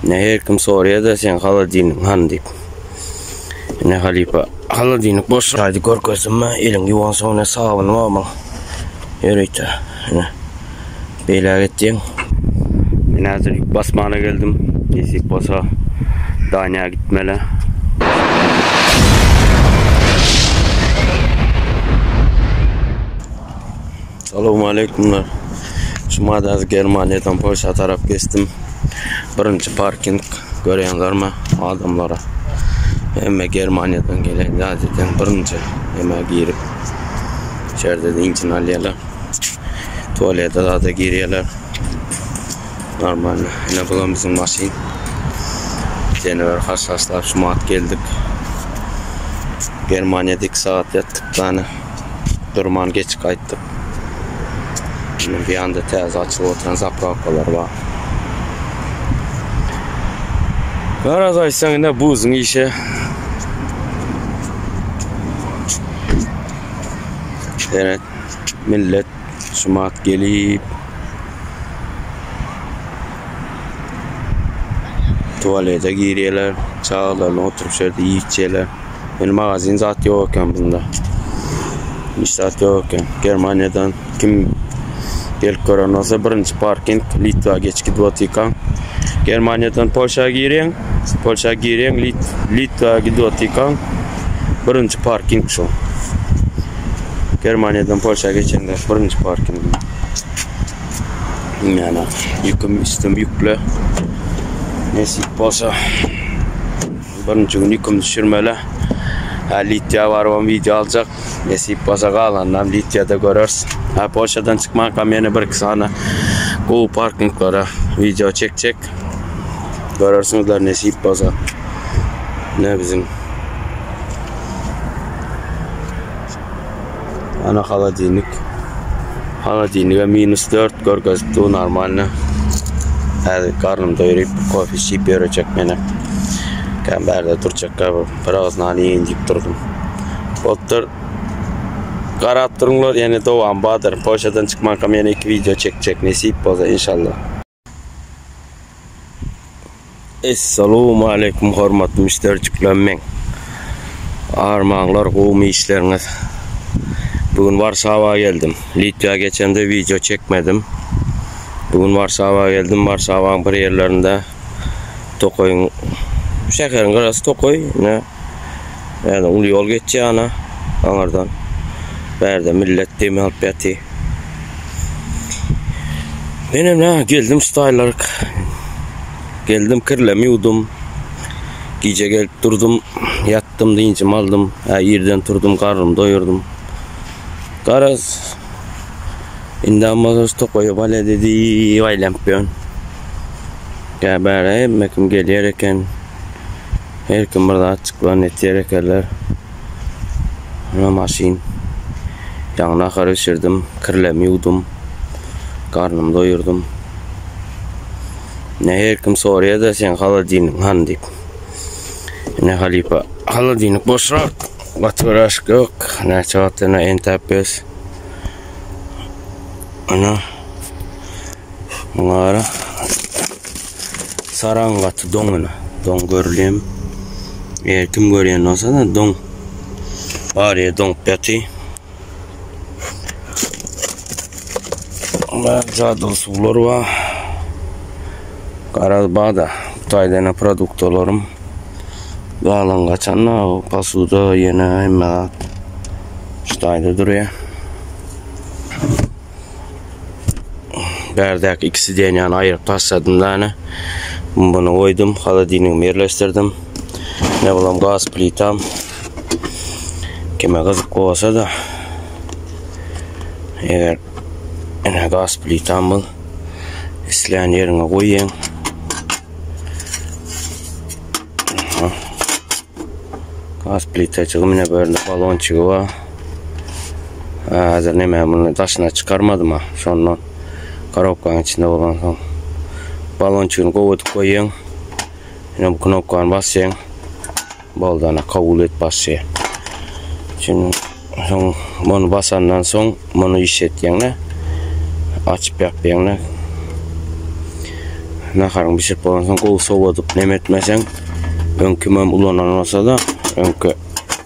Ine her kim soraýa-da seň holodilnigiň hany diýip. Ine halypa holodilnik boş. Haýdy görkezdim-ä, eliňi ýuwansoň ine sabyn bar muň. Ýörite. Ine. Beýläk etýäň. Men häzir ýük basmana geldim. Nesip bolsa Daniýa gitmeli. Salowmaleýkumlar. Şumada az Germaniýadan Polşa tarap geçdim. Birinji parking görýäňlermi adamlara. Hemme Germaniýadan gelen ýa-da birinji hemme girip şerde dynjyny alýarlar. Tualete zada girýärler. Normal. Ine bulam biziň maşyn. Jenewer haşhaşlap şumat geldik. Germaniýada 2 sagat ýatdyk dana. Durman geç gaýtdyk. Ine bu ýanda täze açylyp oturan zaprawkalar bar. Garaz aýtsaň ine buzuň işi. Seret millet şumat gelip tualete girýärler, çagalarla oturyp şu ýerde iýip içýärler. Ýöne magazin zat ýok eken bunda. Hiç zat ýok eken. Germaniýadan kim gelip gören bolsa birinji parking Litwa geçip gidip otykaň. Germaniýadan Polşa girýäň, Polşa girýäň, Lit Litwa gidip otykaň. Birinji parking şu. Germaniýadan Polşa geçende birinji parking. Yani ýüküm üstüm ýükle. Nesip bolsa birinji gün ýüküm düşürmeli. Ha Litwa barybam video aljak. Nesip bolsa galanynam Litwada göreris. Ha Polşadan çykmankam ýene bir iki sany gowy parkinglere video çekjek. Görersiňizler nesip bolsa. Ne bizim Ana holodilnik. Holodilnige minus 4 görkezip dur normalny. Häzir garnym doýuryp kofe içip ýörejek meni. Kän bärde durjak bir agyz nan iýeýin diýip durdum. Bolupdyr. Garap duruňlar ýene dowam bardyr. Polşadan çykmankam ýene iki video çekjek nesip bolsa inşallah. Essalamu aleýkum hormatly müşderjiklerim meň. Armaňlar gowumy işleriňiz? Bu gün Warşawa geldim. Litwa geçende wideo çekmedim. Bu gün Warşawa geldim. Warşawaň bir ýerlerinde tokaýyň şäheriň gyrasy tokaý. Ine ýa-da uly ýol geçýär ana aňyrdan. Bärde millet dem alyp ýatyr. Menem nä geldim staýlaryk. Geldim kirlemi ýuwdum. Gije gelip durdum, ýatdym, dynjymy aldym. Hä irden turdum, garnymy doýurdym. Garaz indi amma tokaýa balet edip aýlanyp ýörün. Ýa bäre hemme kim gelýär eken. Her kim bir zat çyklan etýär ekenler. Muna maşyn. Ýaňy nahar bişirdim, kirlemi ýuwdum. Garnymy doýurdym. Ne her kim soraýar-da seň holodilnigiň hany diýip. Ine halypa, holodilnik boşrak. Gaty bir aşyk ýok. Näçe wagt ene entäp ýös. Ana. Muňa gara. Saran gaty doň ene. Doň görülýär. Eger kim görýän bolsa da doň. Bar ýer doňup ýaty. Jadyly suwlar bar. Garaz bar-da. Bu taýda ene produktalaryň galan gaçan posuda ýene hemme zat şu taýda durýar. Bärdäki ikisi diýen ýany aýryp taşladym da ene. Bunu goýdum, holodilnigimi ýerleşdirdim. Ne bulam gaz plitam. Kime gyzyk bolsa da eger ene gaz plitam bul islän ýeriňe goýýaň. Gaz plitajygy mine bölünip balonçygy bar. Häzir neme muny daşyna çykarmadym ha. Şondan korobkanyň içinde bolansoň balonçygyny gowy edip goýýaň. Ine bu knopkany basýaň. Boldy ana kabul et basýar. Şimdi soň muny basandan soň muny işletýäň-de. Açyp ýapýaň-da. Naharyňy bişirip bolansoň gowy sowadyp neme etmeseň, öň kimem ulanan bolsa-da, öňki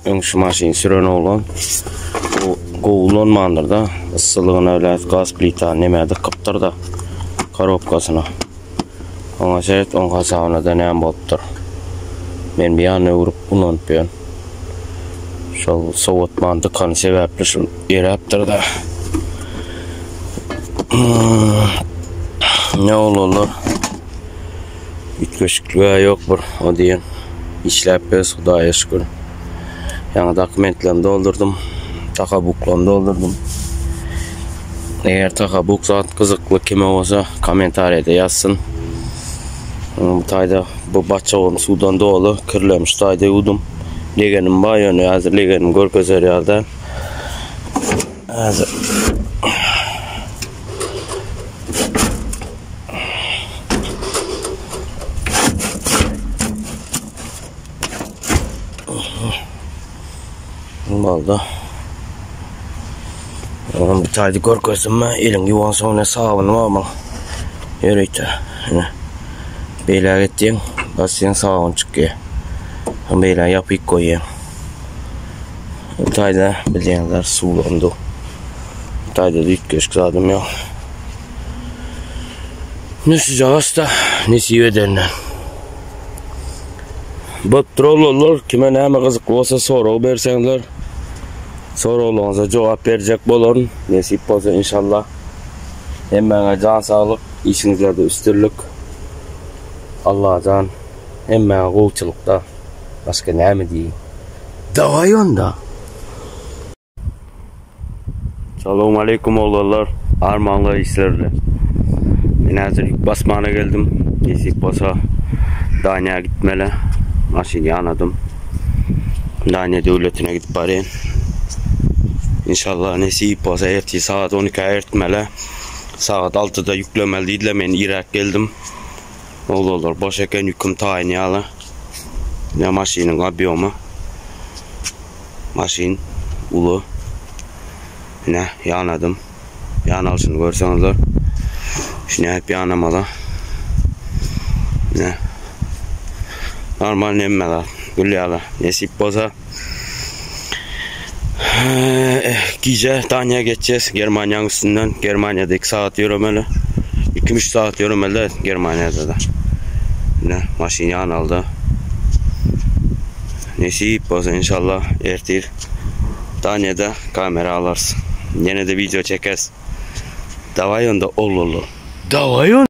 öň şu maşyny süren oglan gowy ulanmandyr-da, yssylygyna öle gaz plita neme dykypdyr-da korobkasyna. Oňa seret, oň hasabyna-da näme bolupdyr. Men bir ýana öwrüp ulanyp ýörün. Şol sowatman dykany sebäpli şul eräpdir-de. Ne olarlar? Üýtgeşiklige ýok bir o diýen. Işläp ýörüs Hudaýa şükür. Ýaňy dokumentlerimi doldurdym. Takabuklamy doldurdym. Eger takabuk zat gyzykly kime bolsa kommentariýada ýazsyn. Bu taýda bu baçagym suwdan doly, kirlerimi şu taýda ýuwdum. Legenim bar ýöne häzir legenim görkezer ýaly däl. Häzir Boldy. Oğlum bir taýda görkezdim ben. Elin ýuwan soň ne sabyny bar muň. Ýörite. Ine. Beýle etdiň, basýaň sabyn çykýar. Beýle ýapyk goýýaň. Bu taýda bilýänler suwlandy. Bu taýda üýtgeşik zadym ýok. Nüşüjagaz da nesip edenden. Bu trollolar kime näme gyzykly bolsa sorag berseňizler soraglaryňyza jogap berjek bolaryn. Nesip bolsa inşallah. Hemmäňe jan saglyk, işiňizlerde üstünlik. Allajan hemmäňe gowçulykda. Başga näme diýeýin. Daway onda. Salam aleýkum oglanlar. Armanlar işler bilen. Men häzir ýük basmana geldim. Nesip bolsa Daniýa gitmeli. Maşyny ýanadym. Daniýa döwletine gidip barýan. Inşallah nesip bolsa ertir sagat 12-ä ertmeli. Sagat 6-da ýüklemeli diýdiler. Men iräk geldim. Oglanlar boş eken ýüküm taýyn ýaly. Ne maşynyň obýomy. Maşyn uly. Ine ýanadym. Ýanalyşyny görseňizler. Şu nädip ýanamaly. Ine. Normal nemme zat. Gül ýaly. Nesip bolsa. Eh, gije Daniýa geçeceğiz. Germaniýanyň üstünden. Germaniýada 2 saat ýöremeli. 2-3 saat ýöremeli de Germaniýada da. Ine maşyn ýanaldy. Nesip bolsa inşallah ertir Daniýada kamera alarys. Ýene-de wideo çekeris. Daway onda oglanlar. Daway onda.